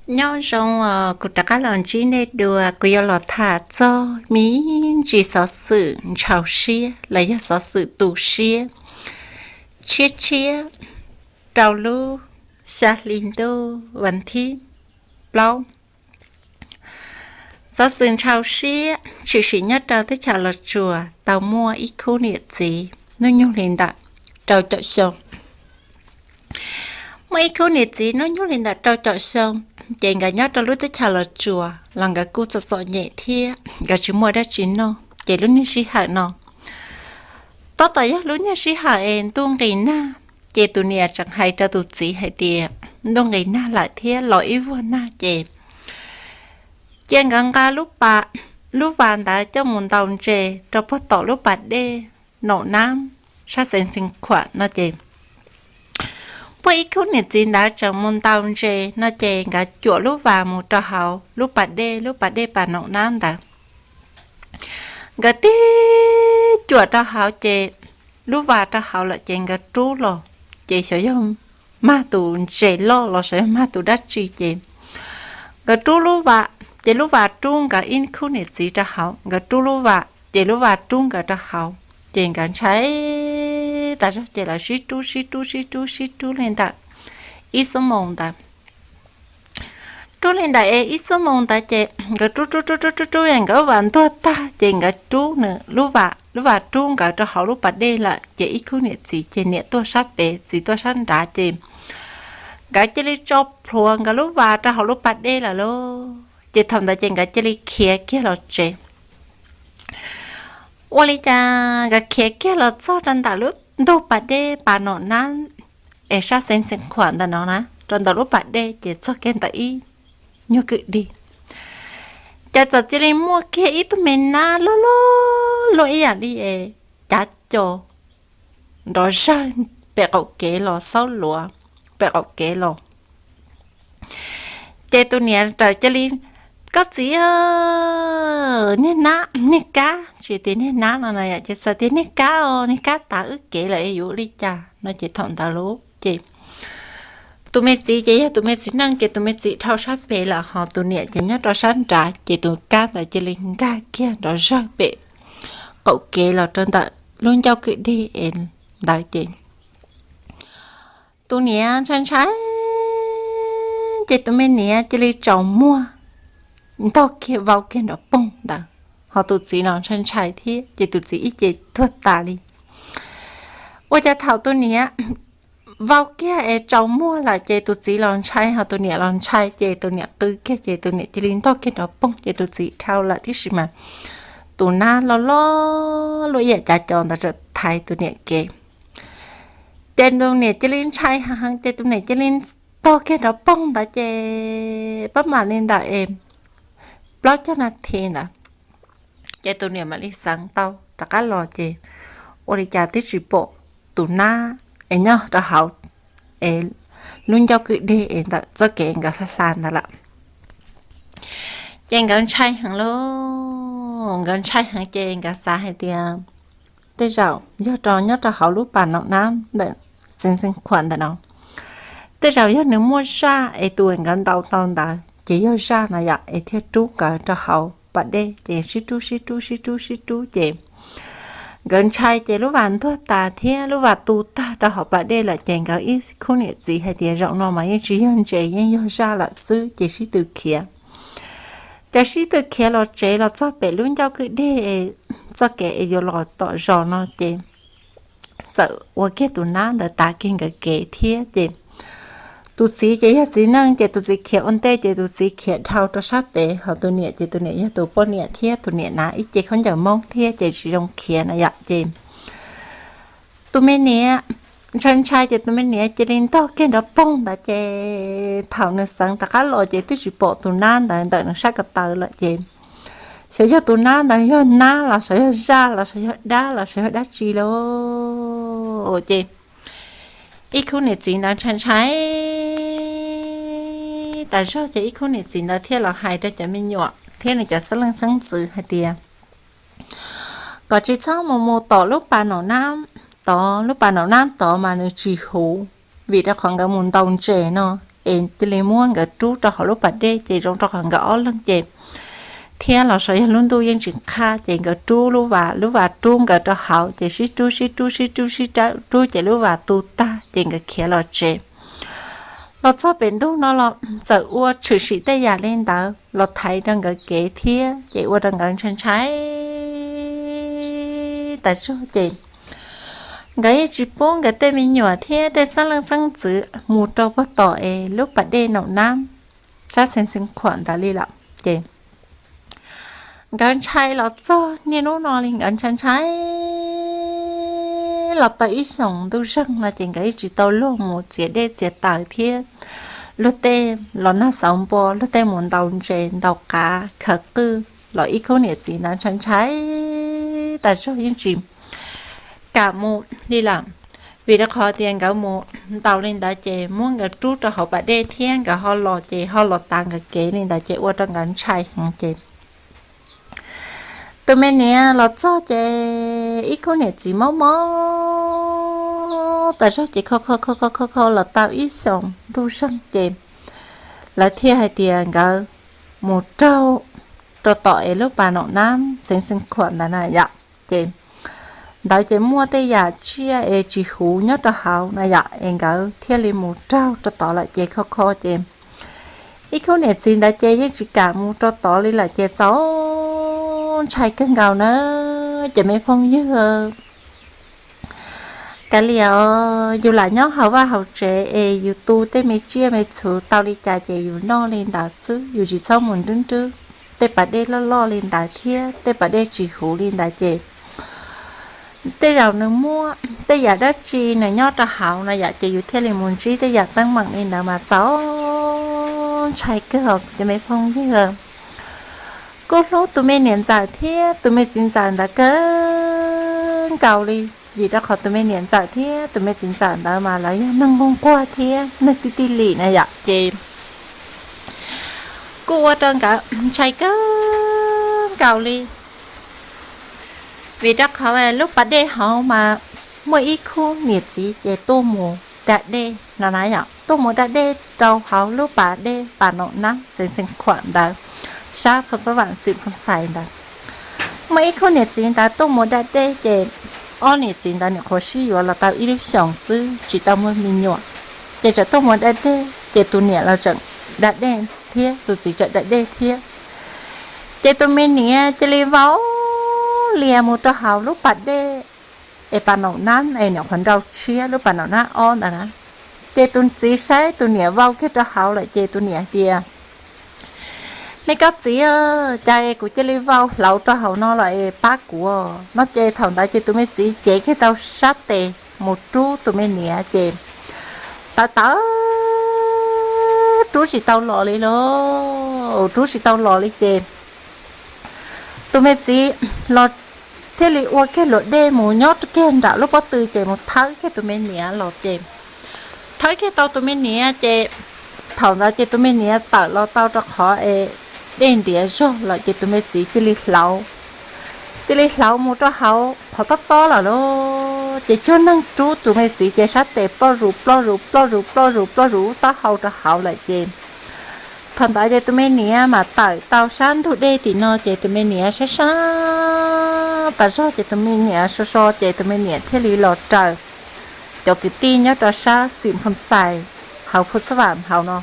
Nyob zoo os, kuv rov qab los ntsib nej dua, kuv yuav los tham txog me ntsis xov xwm ntshaus siab los yog xov xwm tu siab tshiab tshiab rau lub xya hli ntuj vas thib plaub. Xov xwm ntshaus siab tshwm sim nyob rau teb chaws Los Tsuas tau muaj ib khub niam txiv hnub nyoog li ntawm rau caum xyoo. Muaj ib khub niam txiv hnub nyoog li ntawm rau caum xyoo, ces nkawd nyob rau lub teb chaws Los Tsuas los nkawd kuj txom txom nyem thiab nkawd tsis muaj dab tsi noj, ces lub niag sij hawm no tab tom yog lub niag sij hawm es ntuj nqis nag, ces tus niam tseem hais rau tus txiv hais tias, ntuj nqis nag lawm thiab los ib vuag nag ces cia nkawd nqa lub pas, lub vas ntawd coj mus ntaus ntses rau puag tom lub pas dej Naum Nab sab xeev Xeev Khuam no ces, puag ib khub niam txiv ntawd tseem mus ntaus ntses no ces nkawd cuam lub vas mus rau hauv lub pas dej, lub pas dej pas Naum Nab ntawd. Nkawd tig cuam rau hauv ces lub vas rau hauv lawm ces nkawd rub los, ces xyov yog mag tus ntses loj los xyov yog mag tus dab tsi ces nkawd rub lub vas, ces lub vas rub nkawd ib khub niam txiv rau hauv, nkawd rub lub vas ces lub vas rub nkawd rau hauv, ces nkawd ntshai tas zog ces lawv sib rub sib rub sib rub sib rub li ntawm ib xuab moos ntawd. Rub li ntawm es ib xuab moos ntawd ces nkawd rub rub rub rub rub rub nkawd lub vas ntuag tag ces nkawd rub nws lub vas, lub vas rub nkawd rau hauv lub pas dej lawm ces ib khub niam txiv ces niam tuaj sab pem txiv tuaj sab nrad ces nkawd cia li tso plhuav nkawd lub vas rau hauv lub pas dej lawm lauj. Ces thaum ntawd ces nkawd cia li khiav kiag los tsev. Ua li cas nkawd khiav kiag los txog rau ntawm lub ntug pas dej pas Naum Nab es sab xeev Xeev Khuam ntawm no na, rau ntawm lub pas dej ces txog kiag ntawm ib nyuag kwj deg, ces txawm cia li muaj kiag ib tug me nab loj loj luaj ib yam li es cav co nrov zawg pem qaum kev los, xaub luav pem qaum kev los. Ces tus niam txawm cia li, koj txiv, niag nab, niag kab, tsis tias niag nab no na yom, ces txawm tias niag kab os, niag kab tav wb kev lawm es yuav ua li cas no ces thaum ntawd lauj ces tus me txiv ces yog tus me txiv neej ces tus me txiv dhau sab pem lawm ho tus niam ces nyob rau sab nrad ces tus kab ntawd cia li nkag kiag nrov zawg pem qaum kev los rau ntawm lub ncauj kwj deg es ntawd ces tus niam ntshai ntshai ces tus me niam cia li tsaus muag ntog kiag vau kiag nrov poog ntawd, ho tus txiv los ntshai ntshai thiab ces tus txiv ib ce tuag tas li. Ua cas thaum tus niam vau kiag es tsaus muag lawm ces tus txiv los ntshai ho tus niam los ntshai ces tus niam qw kiag ces tus niam cia li ntog kiag nrov poog ces tus txiv dhau lawm tib si mas tus nab loj loj luaj ib yam cav co ntawd txawm thaiv tus niam kev. Ces tus niam cia li ntshai heev ces tus niam cia li ntog kiag nrov poog ntawd ces pab mam li ntawm es plaub caug nas this ntawd ces tus niam mam li xeev tau rov qab los ces ua li cas twb tsis pom tus nab es nyob rau hauv es lub ncauj kwj deg es ntawm txoj kev nkawd hla hla ntawd lawm. Ces nkawd ntshai heev lauj, nkawd ntshai heev ces nkawd xav hais tias tej zaum yog rau nyob rau hauv lub pas Naum Nab ntawm xeev Xeev Khuam ntawm no, tej zaum yog nws muaj zaj es tus nkawd ntaus tau ntawd ces yog zaj no yom es thiaj rub nkawd rau hauv pas dej ces sib rub sib rub sib rub sib rub ces nkawd ntshai ces lub vas ntuag tas thiab lub vas tu tag rau hauv pas dej lawm ces nkawd ib khub niam txiv hais tias zaum no mas yeej tsis yog ntses, yeej yog zaj lawm xwb ces sib tw khiav. Ces sib tw khiav los tsev los txog pem lub ncauj kwj deg txoj kev es yuav los tom zos no ces txawm ua kiag tus nab ntawd tav kiag nkawd kev thiab ces tus txiv ces yog txiv neej ces tus txiv khiav ua ntej ces tus txiv khiav dhau rau sab pem ho tus niam ces tus niam yog tus poj niam thiab tus niam hnav ib ce khaub ncaws Hmoob thiab ces tsis zoo khiav na yom ces tus me niam ntshai ntshai ces tus me niam cia li ntog kiag nrov poog ntawd ces thaum nws xeev rov qab los ces twb tsis pom tus nab ntawd ntawm nws sab ko taw lawm ces xyov yog tus nab ntawd yog nab los xyov yog zaj los xyov yog dab los xyov yog dab tsi lauj ces ib khub niam txiv ntawd ntshai ntshai tas zog ces ib khub niam txiv ntawd thiaj los hais rau cov me nyuam thiab nws cov xeeb leej xeeb ntxwv hais tias kom tsis txhob mus mus tom lub pas Naum Nab tod, lub pas Naum Nab tod mas nws tsis huv, vim rau qhov nkawd mus ntaus ntses no es cia li muab nkawd rub rau hauv lub pas dej ces zoo rau qhov nkawd ob leeg ces thiab los sav yog lub ntuj yeej tsis qhab ces nkawd rub lub vas, lub vas rub nkawd rau hauv ces sib rub sib rub sib rub sib rub ces lub vas tu tag ces nkawd khiav los tsev. Los txog pem ntuj no los txawm ua tshwm sim tej yam li ntawd los thaiv rau nkawd kev thiab ces ua rau nkawd ntshai ntshai tas zog ces nkawd yeej tsis pub nkawd tej me nyuam thiab tej xeeb leej xeeb ntxwv mus rau puag tom es lub pas dej Naum Nab sab xeev Xeev Khuam ntawd li lawm ces nkawd ntshai los txog niaj hnub no li nkawd ntshai ntshai los tau ib xyoos ntuj zeeg no ces nkawd yeej tsis tau luag mus txiav dej txiav taws thiab luag tej los nag xauv npo, luag tej mus ntaus ntses ntaus qav khaws qwj los ib khub niam txiv ntawd ntshai ntshai tas zog yeej tsis kam mus li lawm. Vim rau qhov tias nkawd mus ntaus li ntawd ces muab nkawd rub rau hauv pas dej thiab nkawd ho los ces ho los tav nkawd kev li ntawd ces ua rau nkawd ntshai heev ces tus me niam los txog ces ib khub niam txiv mob mob tas zog ces kho kho kho kho kho kho los tau ib xyoos ntuj zeeg ces lawv thiaj hais tias nkawd mus raug rau tom es lub pas Naum Nab xeev Xeev Khuam ntawd na yom. Ces ntawd ces muaj tej yam tsiaj es tsis huv nyob rau hauv na yom es nkawd thiaj li mus raug rau tod lawm ces kho kho ces ib khub niam txiv ntawd ces yeej tsis kam mus rau tod li lawm ces txaus ntshai kawg nkaus na cov me phooj ywg. Kav liam os, yus lam nyob hauv vaj hauv tsev es yus tu tej me tsiaj me txhu tau li cas ces yus noj li ntawd xwb, yus tsis txhob mus nrwb nrwb tej pas dej loj loj li ntawd thiab tej pas dej tsis huv li ntawd ces tej zaum nws muaj tej yam dab tsi nws nyob rau hauv no yom ces yus thiaj li mus ntsib tej yam teeb meem li ntawd mas txaus ntshai kawg os cov me phooj ywg. Kuj hlub tus me niam ntxawm thiab tus me txiv ntxawm ntawd kawg nkaus li, vim rau qhov tus me niam ntxawm thiab tus me txiv ntxawm ntawd mas lawv yog neeg nquag nquag thiab neeg tij tij lim na yom ces kuj ua rau nkawd ntshai kawg nkaus li. Vim rau qhov lub pas dej hauv mas muaj ib khub niam txiv ces tuaj mus da dej no na yom, tuaj mus da dej rau hauv lub pas dej pas Naum Nab xeev Xeev Khuam ntawd, sab Phoo Xab Vam xeev Phoo Xais ntawd. Muaj ib khub niam txiv ntawd tuaj mus da dej ces ob niam txiv ntawd nim qhuav sib yuav los tau ib lub xyoos xwb tsis tau muaj me nyuam, ces tseem tuaj mus da dej ces tus niam los tseem da dej thiab tus txiv tseem da dej thiab. Ces tus me niam cia li vau lias mus rau hauv lub pas dej es pas Naum Nab es nim qhuav nrau tshiab lub pas Naum Nab ob ntawd na. Ces tus txiv saib tus niam vau kiag rau hauv lawm ces tus niam tias, me koj txiv, cas kuv cia li vau hlauv rau hauv no lawm es pab kuv no. Ces thaum ntawd ces tus me txiv cev kiag tau sab tes mus rub tus me niam ces tawv tawv rub tsis tau los li lauj, rub tsis tau los li ces tus me txiv los thiaj li ua kiag luam dej mus nyob kiag nram lub pob tw ces mus thawb kiag tus me niam los ces thawb kiag tau tus me niam ces thaum ntawd ces tus me niam tawm los tau rau qhov es dej ntiav zog lawm ces tus me txiv cia li hlauv, cia li hlauv mus rau hauv qhov tob tob lawm lauj. Ces cuag neeg rub tus me txiv ces sab tes ploj zus ploj zus ploj zus ploj zus ploj zus taub hau rau hauv lawm ces thaum ntawd ces tus me niam mas tawm tau sab ntug dej tim no ces tus me niam sab sab tas zog ces tus me niam so so ces tus me niam thiaj li los raws cov kwv tij nyob rau sab xeev Phoo Xais hauv Phoo Xab Vam hauv no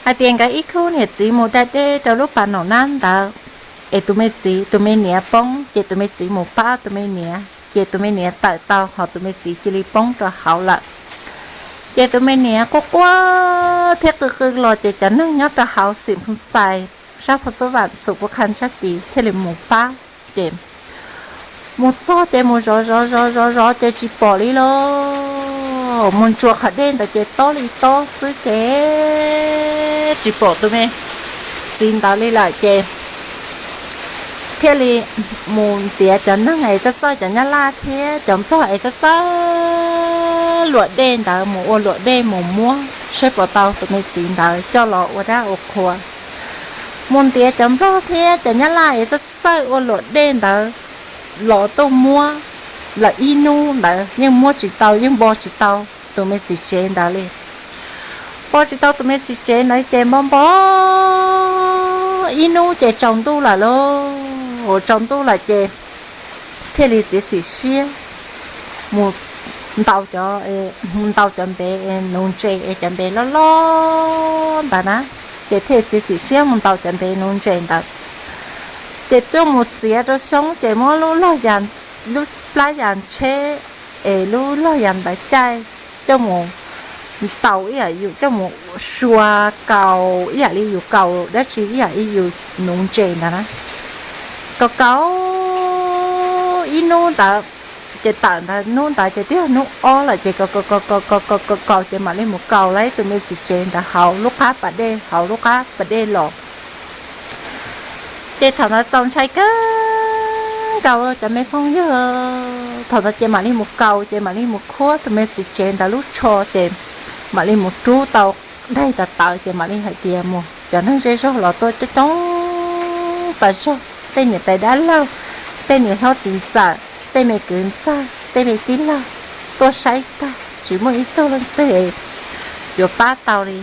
hais tias nkawd ib khub niam txiv mus da dej rau lub pas Naum Nab ntawd es tus me txiv tus me niam poob ces tus me txiv mus pab tus me niam ces tus me niam tawm tau ho tus me txiv cia li poob rau hauv lawm. Ces tus me niam quaj quaj thiab qw qw los ces cov neeg nyob rau hauv xeev Phoo Xais sab Phoo Xab Vam xeev Pub Qha sab tid thiaj li mus pab ces mus txog ces mus zov zov zov zov zov ces tsis pom li lauj. Mus ntsuas qhov dej ntawd ces tob li tob xwb ces tsis pom tus me txiv ntawd li lawm ces thiaj li mus ntiav cov neeg es txawj txawj cov nyab laj thiab cov nplog es txawj txawj luam dej ntawd mus ua luam dej mus muab saib puas tau tus me txiv ntawd coj los ua dab ua qhua. Mus ntiav cov nplog thiab cov nyab laj es txawj txawj ua luam dej ntawd los tuaj muab lawm ib hnub ntawd yeej muab tsis tau yeej npo tsis tau tus me txiv tsev ntawd li. Pom tsis tau tus me txiv tsev ntawd ces npo npo ib hnub ces tsaus ntuj lawm lauj. Tsaus ntuj lawm ces thiaj li txiav txim siab mus ntaus cov, ntaus cov npev nuv ntses es cov npev loj loj ntawd na. Ces thiaj txiav txim siab mus ntaus cov npev nuv ntses ntawd, ces coj mus txiav rau xyoob ces muab lub log, lub plab yas tsheb es lub log yas ntawd caij coj mus ntaus ib yam yus coj mus sua kaus ib yam li yus kaus dab tsi ib yam li yus nuv ntses ntawd na. Kaus kaus ib hnub ntawd ces tawm ntawd hnub ntawd ces twb yog hnub ob lawm ces kaus kaus kaus kaus ces mam li mus kaus lawm tus me txiv tsev ntawd hauv lub qab pas dej, hauv lub qab pas dej los. Ces thaum ntawd txaus ntshai kawg nkaus cov me phooj ywg. Thaum ntawd ces mam li mus kaus ces mam li mus khuab tus me txiv tsev ntawd lub tsho ces mam li mus rub tau daig tawv tawv ces mam li hais tias mus cov neeg zej zog los tuaj coob coob tas zog, tej niam tais dab laug, tej niam hlob txiv ntxawm, tej me kwv ntxawg, tej me tij laug tuaj saib tag tsis muaj ib tug leej twg yuav pab tau li.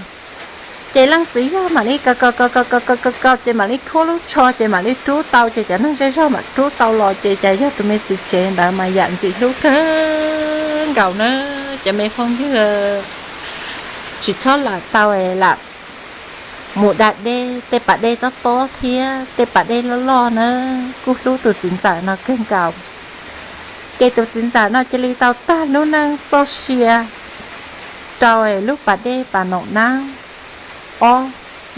Ces leej txiv yawg mam li kaus kaus kaus kaus kaus kaus kaus ces mam li khuab lub tsho ces mam li rub tau ces cov neeg zej zog mam rub tau los ces cas yog tus me txiv tsev ntawd mas yam ntxim hlub kawg nkaus na. Cov me phooj ywg, tsis txhob lam tau lam mus da dej, tej pas dej tob tob thiab tej pas dej loj loj na, kuj hlub tus txiv ntxawm no kawg nkaus. Ces tus txiv ntxawm no cia li tau tag lub neej txoj sia rau lub pas dej pas nom nab ob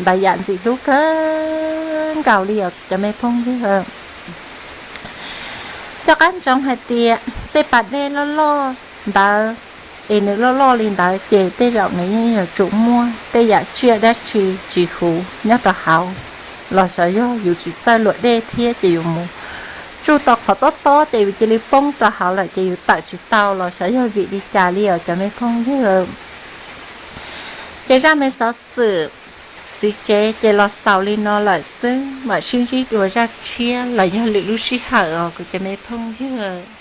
ntawd yam ntxim hlub kawg nkaus li os cov me phooj ywg. Coj qab ntsoov hais tias tej pas dej loj loj ntawd es nws loj loj li ntawd ces tej zaum nws yeej yuav tsum muaj tej yam tsiaj dab tsi tsis huv nyob rau hauv, los xyov yog yus tsis txawj luam dej thiab ces yus mus tsuj tau qhov tob tob ces yus cia li poob rau hauv lawm ces yus tawm tsis tau los xyov yog vim li cas li os cov me phooj ywg. Ces zaj me xov xwm txiv tsev ces los xaus li no lawm xwb, mam sib ntsib dua zaj tshiab los yog lwm lub sij hawm os kuv cov me phooj ywg.